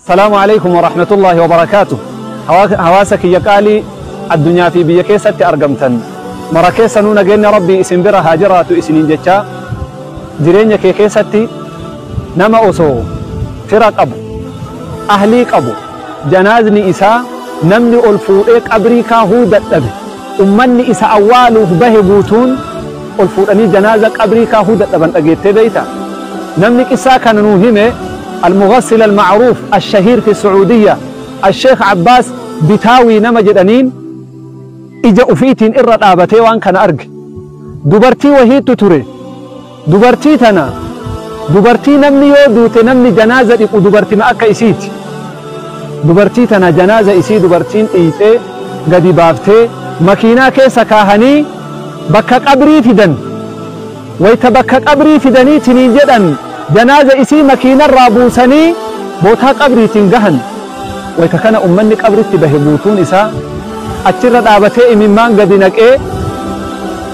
Salaamu alaikum wa rahmatullahi wa barakaatuh. Hawaasa kiyya qaalii addunyaa fi biyya keessatti argamtan mara keessanuu nageenya Rabbii isin bira haa jiraatu isiniin jechaa, jireenya kee keessatti nama osoo fira qabu, ahlii qabu, janaazni isaa namni ol fuudhee qabrii kaahuu dadhabe, ummanni isa awwaaluuf bahe guutuun ol fuudhanii janaaza qabrii kaahuu dadhaban dhageettee beeyta? Namni qissaa kana nuu hime المغسل المعروف الشهير في السعودية الشيخ عباس بتاوي نما jedhaniin ija ufiitiin irra dhaabatee waan kana arge. Dubartii wahiitu ture. Dubartii tana, dubartii namni yoo duute namni janaaza dhiqu dubartima akka isiiti. Dubartii tana janaaza isii dubartiin dhiixee gadi baaftee makiinaa keessa kaahanii bakka qabrii fidan. Wayta bakka qabrii fidanii tiniin jedhan janaaza isii makiinarraa buusanii bootaa qabriitiin gahan. Wayta kana ummanni qabritti bahe guutuun isaa achirra dhaabatee imimmaan gadi naqee,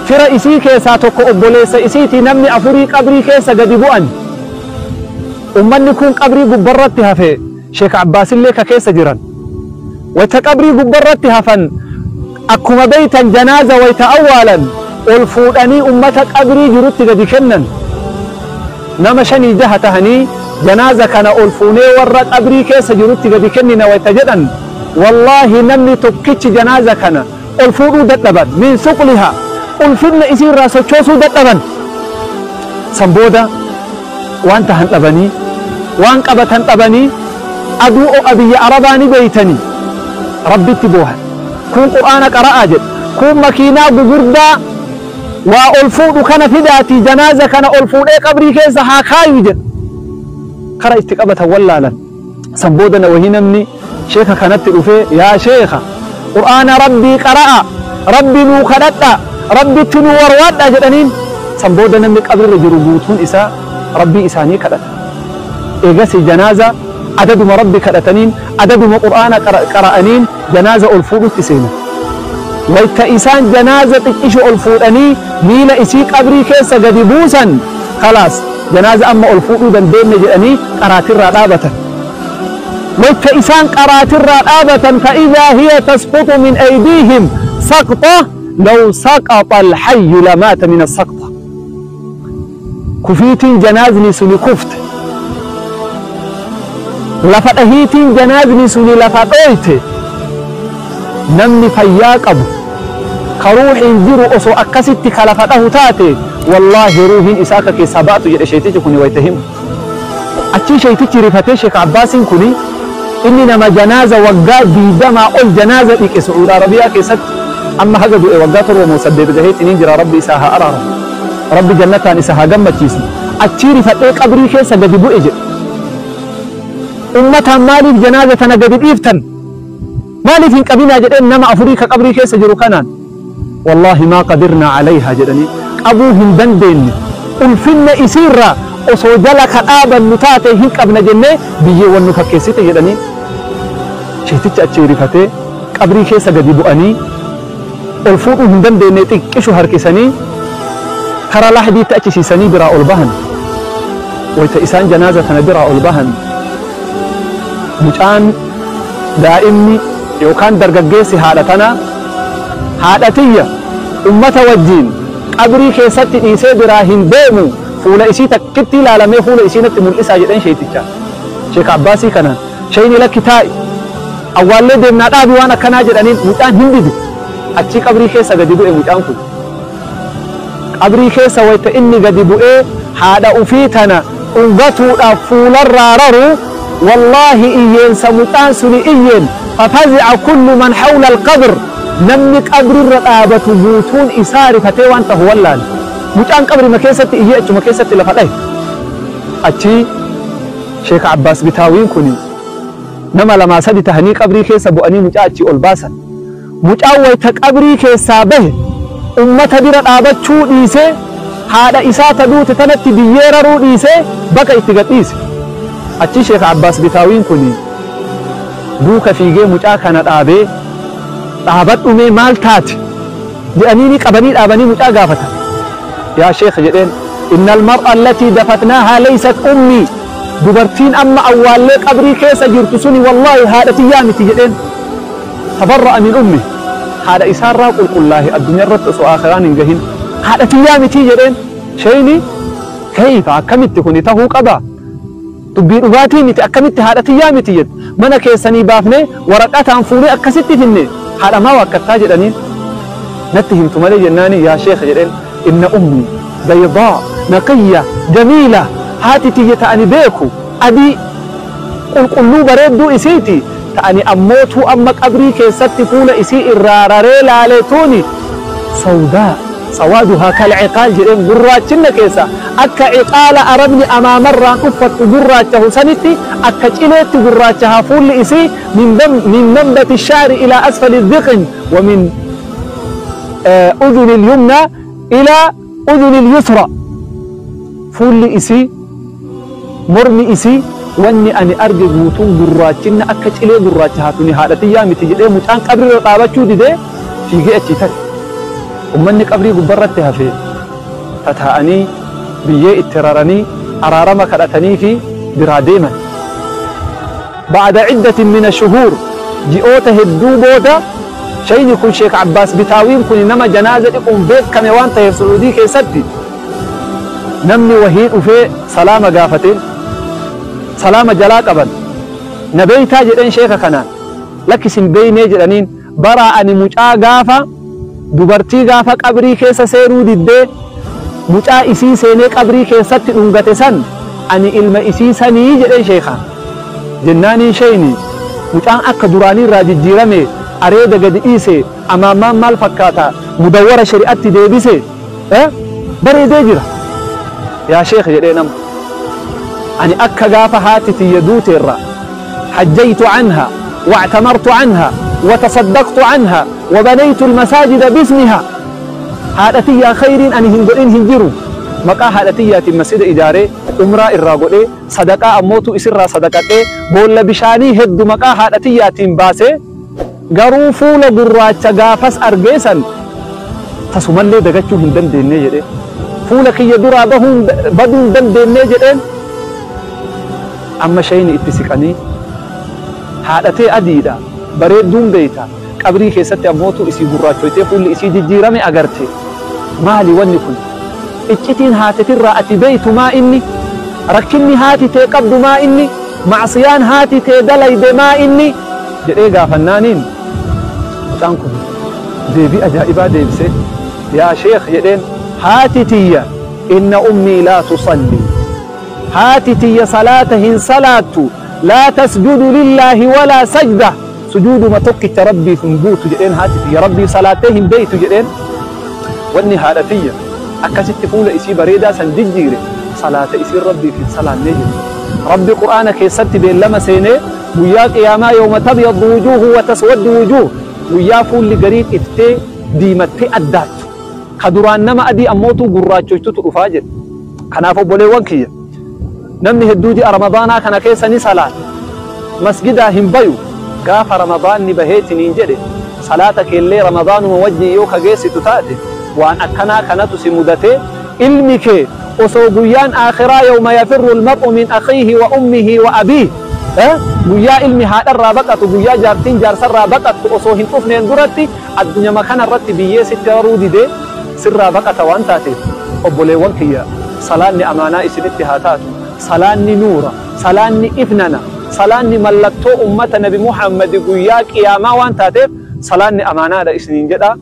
fira isii keessaa tokko obboleessa isiitii namni afurii qabrii keessa gadi bu'an. Ummanni kun qabrii gubbarratti hafe, Sheek Abbaasillee ka keessa jiran. Wayta qabrii gubbarratti hafan, akkuma beeytan janaaza wayta awwaalan ol fuudhanii ummata qabrii jirutti gadi kennan. Nama shanii jaha tahanii janaaza kana ol fuunee warra qabrii keessa jirutti gadi kennina wayta jedhan, wallaahi namni tokkichi janaaza kana ol fuudhuu dadhaban. Min suqliha, ulfinna isii irraa sochoosuu dadhaban. San booda waan tahan dhabanii, waan qabatan dhabanii, aduu o'a biyya Arabaa ni beeytanii, Rabbitti boohan. Kun Qur'aana qara'aa jedhe, kun makiinaa gugurdaa waa ol fuudhu kana fidaatii janaaza kana ol fuudhee qabrii keessa haa kaayu jedhe. Kara itti qabatan wallaalan. San booda na wahii namni sheeka kanatti dhufee, yaa sheeka, Qur'aana Rabbii qara'a, Rabbi nuu kadhadha, Rabbitti nuu warwaadha jedhaniin. San booda namni qabrirra jiru guutuun isaa Rabbii isaanii kadhata. Eegasi janaaza adaduma Rabbi kadhataniin, adaduma Qur'aana qara'aniin janaaza ol fuudhutti seenan. Wayta isaan janaaza xiqqishu ol fuudhanii miila isii qabrii keessa gadi buusan, khalaas, janaaza amma ol fuudhuu dandeenye jedhanii qaraatirraa dhaabatan. Wayta isaan qaraatirraa dhaabatan, فإذا هي تسقط من أيديهم سقطة لو سقط الحي لمات من السقطة. Kufiitiin janaazni suni kufte, lafa dhahiitiin janaazni suni lafa dhooyte, namni fayyaa qabu ka ruuxiin jiru osoo akkasitti ka lafa dhahu taate, wallaahi ruuhiin isaa akka keessaa ba'atu jedhe sheetichi kuni wayta himu. Achii sheetichi rifatee, Sheek Abbaasiin kuni inni nama janaaza waggaa 20 ol janaaza dhiqe Su'uud Arabiyaa keessatti, amma haga du'e waggaa 7 moo 8 gaheetiin jira. Rabbi isaa haa araaramu, Rabbi jannataan isa haa gammachiisu. Achii rifadhee qabrii keessa gadi bu'e jedhe. Ummataan maaliif janaaza tana gadi dhiiftan, maaliif hin qabinaa jedheen nama afurii ka qabrii keessa jiru kanaan. Wallaahi maa qadirnaa calayhaa jedhanii, qabuu hin dandeenye, ulfinna isiirraa osoo jala ka dhaabannu taate hin qabna jennee biyyeewwan nu fakkeessite jedhanii. Sheetichi achi rifatee qabrii keessa gadi bu'anii ol fuudhuu hin dandeenye, xiqqishu harkisanii karaa lahdiitti achi siisanii biraa ol bahan. Wayta isaan janaaza tana biraa ol bahan, mucaan daa'imni yookaan dargaggeessi haadha tanaa, haadha tiyya ummata wajjiin qabrii keessatti dhiisee biraa hin deemu, fuula isii takkitti ilaalamee fuula isii natti mul'isaa jedhan sheeticha Sheek Abbaasii kanaan. Sheeyni lakki, taa'i, awwaallee deemnaa, dhaabi waan akkanaa jedhaniin. Mucaan hin dide. Achii qabrii keessa gadi bu'e. Mucaan kun qabrii keessa wayta inni gadi bu'ee haadha ufii tana dhungatuudhaaf fuularraa raru, wallaahi iyyeensa mucaan suni iyyeen ففزع كل من حول القبر. Namni qabrirra dhaabatu guutuun isaa rifatee waan tahu wallaale. Mucaan qabrima keessatti iyyee achuma keessatti lafa dhahe. Achii Sheek Abbaas Bitaawiin kuni nama lamaa sadi tahanii qabrii keessa bu'anii mucaa achii ol baasan. Mucaan wayta qabrii keessaa bahe ummata bira dhaabachuu dhiisee, haadha isaa ta duute tanatti biyyee raruu dhiisee baqa itti gadhiise. Achii Sheek Abbaas Bitaawiin kuni duuka fiigee mucaa kana dhaabee, dhaabadhu mee, maal taate jedhanii ni qabanii dhaabanii mucaa gaafatan. Yaa sheekh jedheen, إن المرأة التي دفناها ليست أمي. Dubartiin amma awwaallee qabrii keessa jirtu suni wallaahi haadha tiyyaa miti jedheen. Tabarra'a min ummi, haadha isaarraa qulqullaahe addunyaa irratti osoo aakhiraan hin gahin. Haadha tiyyaa miti jedheen. Shayni kayfa akkamitti kuni tahuu qaba? Dubbii dhugaatii miti, akkamitti haadha tiyyaa miti jedhe. Mana keessanii baafnee waraqataan fuunee akkasitti finne haadha maa waakkattaa jedhaniin. Natti himtu malee jennaani yaa sheekh jedheen, inna ummi baydaa naqiyya jamiila, haati tiyya ta'ani beeku adii qulqulluu bareedduu isiiti ta'ani, ammootuu amma qabrii keessatti fuula isii irraa raree laaletuuni sawdaa sawaaduhaa kal ciqaal jedheen. Gurraachinna keessa akka ciqaala arabni amaamarraan uffattu gurraachahu sanitti akka cileetti gurraachahaa fuulli isii, min manbati shaari ilaa asfali dhiqin wa min udhuni lyumna ilaa udhuni lyusra, fuulli isii mormi isii wanni ani arge guutuun gurraachinna akka cilee gurraacha tuni haadha tiyyaa miti jedhee. Mucaan qabrirra dhaabachuu didee fiigee achii tare. Ummanni qabrii gubbarratti hafe tataa'anii biyyee itti raranii araarama kadhatanii fi biraa deeman. Ba'da ciddatin min ashuhuur, ji'oota hedduu booda, shayni kun Sheek Abbaas Bitaawiin kun nama janaaza dhiquun beekame waan ta'eef Su'uudii keessatti namni wahii dhufee salaama gaafateen salaama jalaa qaban. Na beeytaa jedheen sheeka kanaan. Lakkisin beeynee jedhaniin. Bara ani mucaa gaafa dubartii gaafa qabrii keessa seenuu diddee mucaa isii seenee qabrii keessatti dhungate san ani ilma isii sanii jedheen sheekaan. Jennaaniin sheyni mucaan akka duraanii irraa jijjiirame, areeda gadi dhiise, amaammaan maal fakkaata, mudawwara shari'atti deebise, bareedee jira. Yaa sheekh jedhee, nama ani akka gaafa haati tiyya duuteerra حجيت عنها واعتمرت عنها وتصدقت عنها وبنيت المساجد باسمها، haadha tiyyaa khayriin ani hin godhin hin jiru. Maqaa haadha tiyyaatiin masjida ijaaree, umraa irraa godhee, sadaqaa ammootu isirraa sadaqadhee, boolla bishaanii heddu maqaa haadha tiyyaatiin baasee, garuu fuula gurraacha gaafas argeesan tasumallee dagachuu hin dandeenye jedhee, fuula kiyya duraa bahuun baduu hin dandeenye jedheen. Amma shayni itti siqanii, haadhatee adiidha bareedduun beeyta, qabrii keessatti ammootu isii gurraachoytee fuulli isii jijjiirame agarte, maali wanni kun? Iccitiin haatetirraa ati beeytu maa inni? Rakkinni haati tee qabdu maa inni? Macsiyaan haati tee dalayde maa inni? Jedhee gaafannaaniin mucaan kun deebii ajaa'ibaa deebise. Yaa sheekh jedheen, haati tiyya inna ummii laa tusalli, haati tiyya salaata hin salaattu, laa tasjudu lillaahi walaa sajda, sujuuduma tokkicha rabbiif hin buutu jedheen. Haati tiyya rabbiif salaattee hin beeytu jedheen. Wanni haadha tiyya akkasitti fuula isii bareedaa san jijjiire salaata isiin rabbiif hin salaannee jedhe. Rabbi qur'aana keessatti beellama seenee guyyaa qiyaamaa yawma tabyaddu wujuuhu wa taswaddu wujuuh, guyyaa fuulli gariin iftee diimattee addaattu, ka duraan nama adii ammootuu gurraachoytutu dhufaa jedhe. Kanaaf obboleewwan kiyya, namni hedduu ji'a ramadaanaa kana keessa ni salaata, masgidaa hin bayu. Gaafa ramadaanni baheetiniin jedhe salaata keellee ramadaanuma wajjin yoo ka geessitu taate waan akkanaa kanatu si mudatee. Ilmi kee osoo guyyaan aakhiraa yawma yafirru almar'u min akhiihi wa ummihi wa abiih, guyyaa ilmi haadharraa baqatu, guyyaa jaartiin jaarsarraa baqattu osoo hin dhufneen duratti addunyama kana irratti biyyee sitti raruu didee sirraa baqata waan taateef, obboleewwan kiyya, salaanni amaanaa isinitti haa taatu. Salaanni nuura, salaanni ifnana, salaanni mallattoo ummata Nabi Muhammad guyyaa qiyaamaa waan taateef salaanni amaanaadha isiniin jedha.